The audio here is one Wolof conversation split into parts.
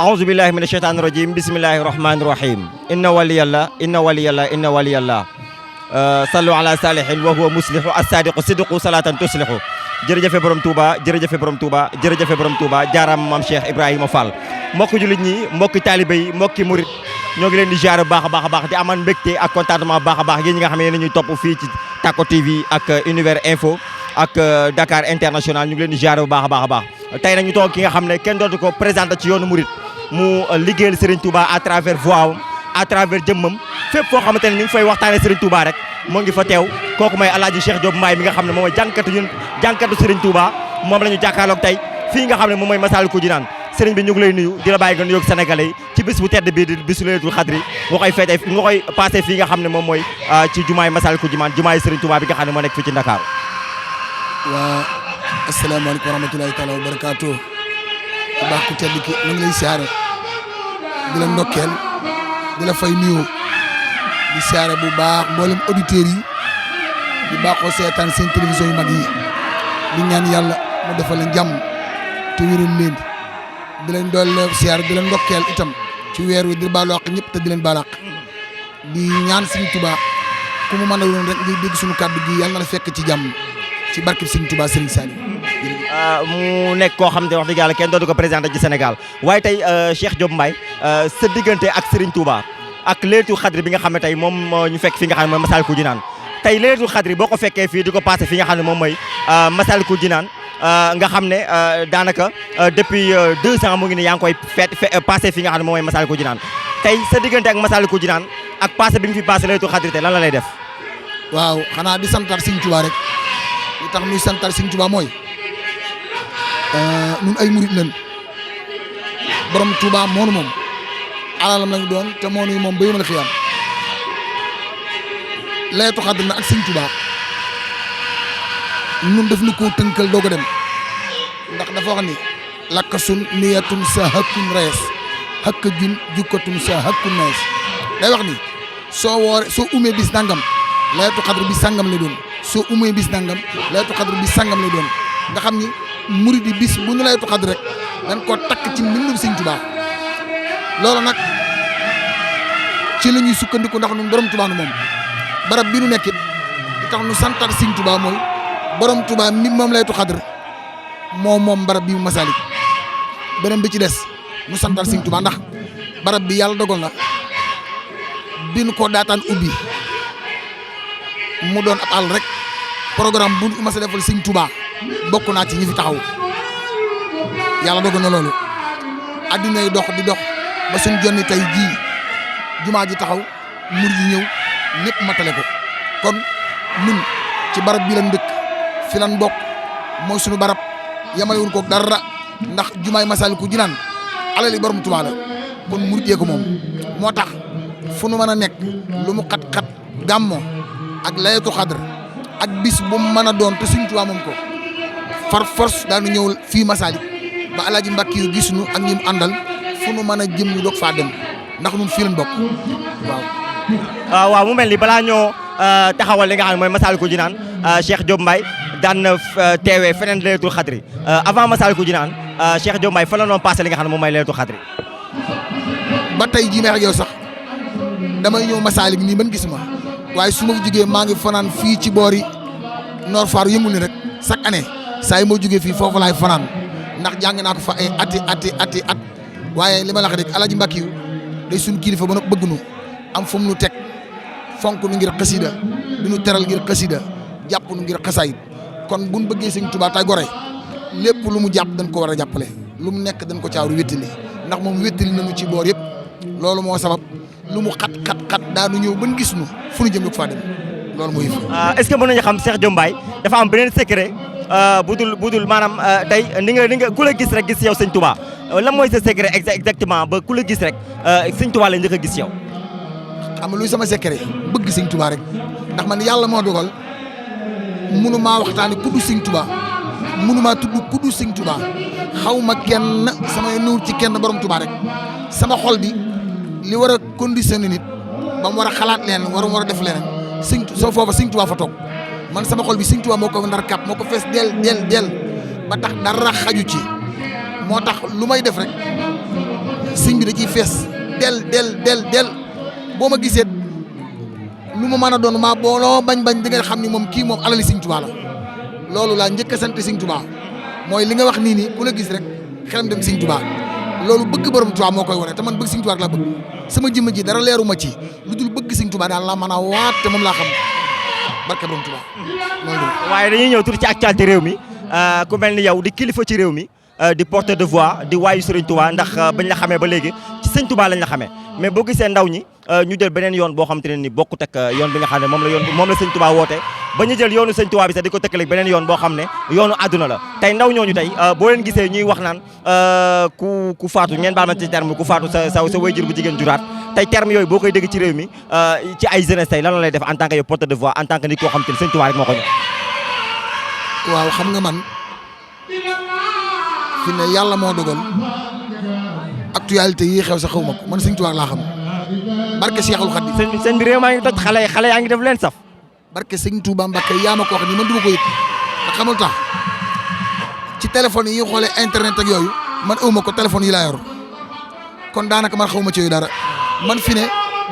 أعوذ بالله من الشيطان الرجيم بسم الله الرحمن الرحيم إن ولي الله إن ولي الله إن ولي الله صلوا على صالح وهو مصلح الصادق صدق صلاة تصلح jërëjëf borom Touba jërëjëf borom Touba jërëjëf borom Touba jaaram maam Cheikh Ibrahima Fall mbokki jullit ñi mbokki taalibe yi mbokki murit ñoo ngi leen di jaar baax a baax di amaan mbégte ak contentement baax a baax yéen ñi nga xam ne yéen ñuy topp fii ci Tako TV ak Univers Info ak Dakar International ñu ngi leen di jaar bu baax a baax tey nag ñu toog ki nga xam ne kenn dootu ko présenté ci yoonu murit mu liggéeyal Serigne Touba à travers voix à travers jëmmam fépp foo xamante ne ñu ngi fay waxtaanee Serigne Touba rek moo ngi fa teew kooku mooy Alaaji Cheikh Diop Mbaye mi nga xam ne moom mooy jànkatu Serigne Touba moom la ñu jàkkaarloog tey fii nga xam ne moom mooy Massalikul Jinaan Serigne bi ñu ngi lay nuyu di la bàyyi nga nuyoog sénégalais yi ci bis bu tedd bii di bisu Laylatul Qadri nga koy feete nga koy passé fii nga xam ne moom mooy ci jumaay Massalikul Jinaan jumaay Serigne Touba bi nga xam ne moo nekk fii ci Ndakaaru. waa asalaamaaleykum wa rahmatulahi taala wa barakaatu bu baax ku tedd ki ñu ngi lay siyaare di la ndokkeel di la fay nuyoo di siyaare bu baax mboolem auditeurs yi di baaxoo seetaan seen télévision yu mag yi di ñaan yàlla mu defal leen jàmm te wéral leen di leen dool siyaare di leen ndokkeel itam ci weer wi di baalu àq ñëpp te di leen baalu àq di ñaan Sëriñ Tuubaa ku mu mën a woon rek ngir dégg suñu kàddu gi yàlla na la fekk ci jàmm ci barkeb Sëriñ Tuubaa Sëriñ Saliou mu nekk koo xam ne wax dëgg yàlla kenn dootu ko présenté ci Sénégal waaye tey Cheikh Diop Mbaye sa diggante ak Serigne Touba ak Laylatul Qadri bi nga xam ne tey moom ñu fekk fi nga xam ne mooy Massalikul Jinaan tey Laylatul Qadri boo ko fekkee fii di ko passé fi nga xam ne moom mooy Massalikul Jinaan nga xam ne daanaka depuis 2 ans mu ngi ne yaa ngi koy passé fi nga xam ne moom mooy Massalikul Jinaan tey sa diggante ak Massalikul Jinaan ak passé bi nga fi passé Laylatul Qadri tey lan la lay def. waaw xanaa di santar Sëriñ Tuubaa rek li tax muy santar Sëriñ Tuubaa mooy ñun ay murit lañ borom Touba moonu moom alalam lañu doon te moonu moom ba yëmal xiyam Laylatul Qadri na ak Sëriñ Tuubaa ñun daf ñu koo tënkal doog a dem ndax dafa wax ni lakka sun niyatun sa hakkun rees hakka jun jukkatun sa hakkun rees day wax ni soo umee bis nangam Laylatul Qadri bi sangam la doon soo umee bis nangam Laylatul Qadri bi sangam la doon nga xam ni murid yi bis bu ñu Laylatul Qadri rek dañ koo takk ci mbindum Sëriñ Tuubaa loolu nag ci la ñuy sukkandiku ndax ñun borom Tuubaa nu moom barab bi nu nekkit li tax nu santar Sëriñ Tuubaa mooy borom Tuubaa mi moom Laylatul Qadri moom barab bi mu Masalik beneen bi ci des nu santar Sëriñ Tuubaa ndax barab bi yàlla dogal na bi nu ko daataan ubbi mu doon ab àll rek programme bu nu mas a defal Sëriñ Tuubaa bokk naa ci ñi fi taxaw yàlla dogal na loolu addina yi dox di dox ba suñ jonni tey jii jumaa ji taxaw mur yi ñëw lépp matale ko kon nun ci barab bi lan dëkk fi lan bokk mooy suñu barab yamale wuñ ko dara ndax jumaay Massalikul Jinaan alali borom Tuubaa la kon murit yee ko moom moo tax fu nu mën a nekk lu mu xat-xat gàmmo ak Laylatul Qadri ak bis bu mu mën a doon te Sëriñ Tuubaa moom ko far force daanu ñëw fii Masalik ba Alaaji Mbàkke yu gis nu ak ñi mu àndal fu nu mën a jëm ñu doog faa dem ndax ñun fii lañ bokk waaw. waaw mu mel ni balaa ñoo taxawal li nga xam ne mooy Massalikul Jinaan Cheikh Diop Mbaye daan na teewee feneen Laylatul Qadri avant Massalikul Jinaan Cheikh Diop Mbaye fa la doon passé li nga xam ne moom mooy Laylatul Qadri. ba tey jii may ak yow sax damay ñëw Masalik nii man gis ma waaye su ma fi jógee maa ngi fanaan fii ci boori Nord Foire yëngul ni rek chaque année. saa yi moo jógee fii foofu laay fanaan ndax jàng naa ko fa ay ati at waaye li ma la wax rek Alaaji Mbàkke yu day suñ kilifa ba nag bëgg nu am fu mu nu teg fonk nu ngir xasida du nu teral ngir xasida jàpp nu ngir xasaayit kon buñ bëggee Sëriñ Tuubaa tay gore lépp lu mu jàpp dañ ko war a jàppale lu mu nekk dañ ko caaru wéttali ndax moom wéttali nañu ci boor yëpp loolu moo sabab lu mu xat daanu ñëw ban gis nu fu nu jëm lu ko faa dem loolu mooy est-ce que mën nañu xam Cheikh Diop Mbaye dafa am beneen secret budul maanaam tey ni nga ku la gis rek gis yow Sëriñ Tuubaa lan mooy sa secret exactement ba ku la gis rek Sëriñ Tuubaa la njëkk a gis yow. xam nga luy sama secret bëgg Sëriñ Tuubaa rek ndax man yàlla moo dogal munu maa waxtaane ku du Sëriñ Tuubaa munu maa tudd ku du Sëriñ Tuubaa xaw ma kenn sama nuur ci kenn borom Tuubaa rek sama xol bi li war a conditionné nit ba mu war a xalaat leen war a def leneen soo foofa Sëriñ Tuubaa fa toog. man sama xol bi Sëriñ Tuubaa moo ko ndar kàpp moo ko fees del ba tax dara xaju ci moo tax lu may def rek fees del boo ma gisee lu ma mën a doon maa booloo bañ di nga xam ni moom kii moom alali Sëñ Tuubaa la loolu laa njëkk a sant Sëñ Tuubaa mooy li nga wax nii ku la gis rek xelam dem Sëñ Tuubaa loolu bëgg borom Tuubaa moo koy wane te man bëgg Sëñ Tuubaa rek laa bëgg sama jëmm ji dara leeru ma ci lu dul bëgg Sëñ Tuubaa daal laa mën a waat te moom laa xam barke borom Tuubaa loolu waaye dañuy ñëw tuuti ci actualité réew mi ku mel ni yow di kilifa ci réew mi di porteur de voix di waayu Sëriñ Tuubaa ndax bañ la xamee ba léegi ci Sëñ Tuubaa lañ la xamee mais boo gisee ndaw ñi ñu jël beneen yoon boo xam te ne ni bokkut ak yoon bi nga xam ne moom la Sëñ Tuubaa woote ba ñu jël yoonu Sëñ Tuubaa bi sax di ko tëkkaleeg beneen yoon boo xam ne yoonu àdduna la tey ndaw ñooñu tey boo leen gisee ñuy wax naan ku faatu ngeen baal ma ci terme ku faatu sa waajur bu jigéen juraat tey terme yooyu boo koy dégg ci réew mi ci ay jeunesse tey lan la lay def en tant que yow porteur de voix en tant que nit koo xam te ne Sëñ Tuubaa rek moo ko ñor waaw xam nga man fi ne yàlla moo dogal actualité yi xew sa xaw ma ko man Sëñ Tuubaa laa xam barke Cheikhul Khadim sëñ bi réew maa ngi toj xale yaa ngi def leen saf barke Sëñ Tuubaa Mbàkke yaa ma ko wax nii man du ma ko yëg ndax xamul tax ci téléphone yi xoolee internet ak yooyu man ëwma ko téléphone yi laa yor kon daanaka man xaw ma ci yooyu dara man fi ne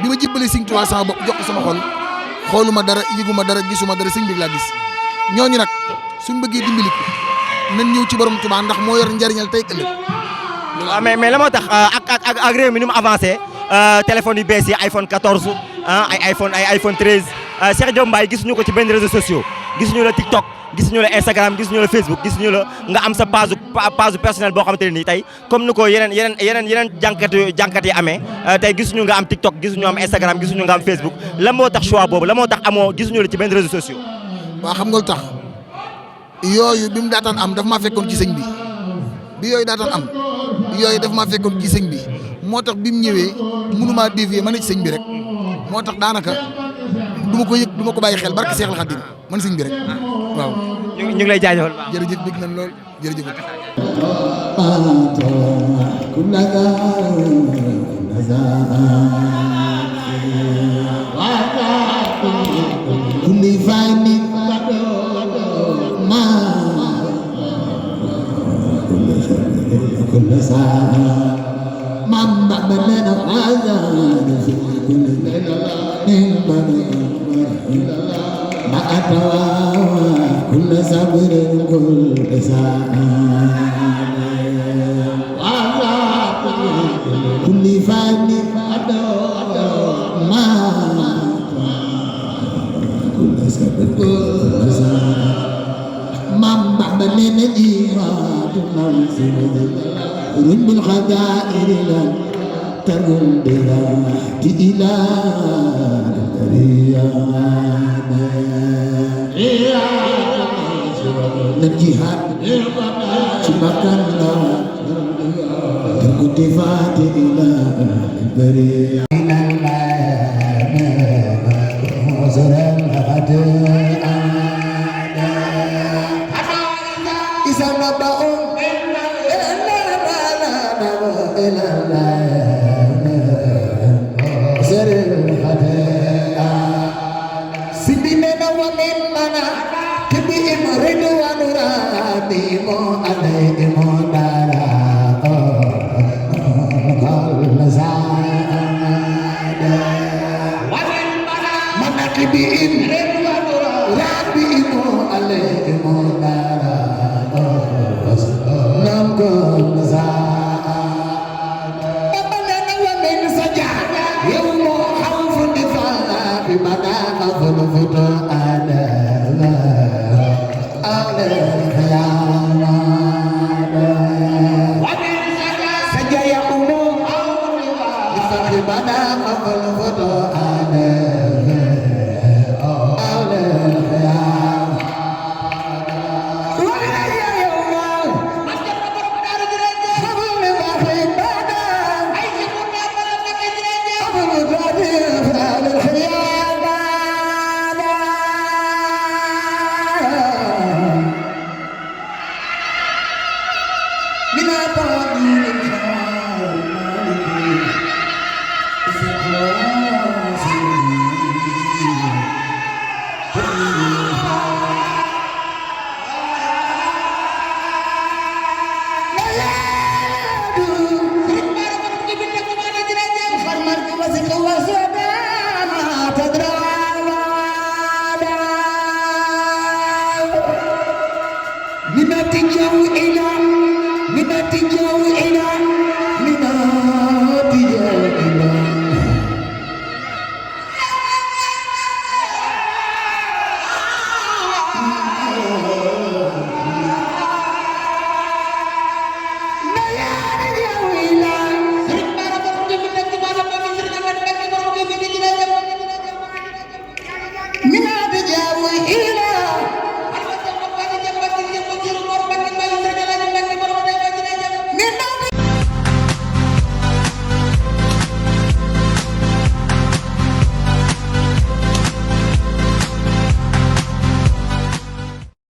bi ma jibbali Sëñ Tuubaa sama bopp jox ko sama xol xooluma dara yëguma dara gisuma dara sëñ bi laa gis ñooñu nag suñ bëggee dimbali ko nañ ñëw ci borom Tuubaa ndax moo yor njariñal tey ëllëg. waaw mais la moo tax ak réew mi ni mu avancé téléphone yu bees yi iPhone 14 ay iPhone 13 Cheikh Diop Mbaye gisuñu ko ci benn réseaux sociaux gisuñu la TikTok gisuñu la Instagram gisuñu la Facebook gisuñu la nga am sa page personnel boo xamante ne nii tey comme ni ko yeneen jànkat yi amee tey gisuñu nga am TikTok gisuñu am Instagram gisuñu nga am Facebook la moo tax choix boobu la moo tax amoo gisuñu la ci benn réseaux sociaux. waaw xam nga lu tax yooyu bi mu daataan am daf maa fekkoon ci sëñ bi yooyu daataan am yooyu daf maa fekkoon ci sëñ bi moo tax bi mu ñëwee mënumaa dévier ma ne ci sëñ bi rek moo tax daanaka du ma ko yëg du ma ko bàyyi xel barke Seexul Xadiim man sëñ bi rek waaw. ñu ngi lay jaajëfal. jërëjëf bég nañ lool jërëjëf. ما أتوا كل صبر كل ساعة كل فان ما كل صبر كل ساعة من بعد الإيمان ننزل رب الخدائر لن ترم بلا إلى الجهاد سبقنا الكتفات إلى البرية إلى الله وزر الأعداء إذا نبأوا إلى الله وزر الأعداء سيدنا ومن منا تبهم رضوان ربهم عليهم دار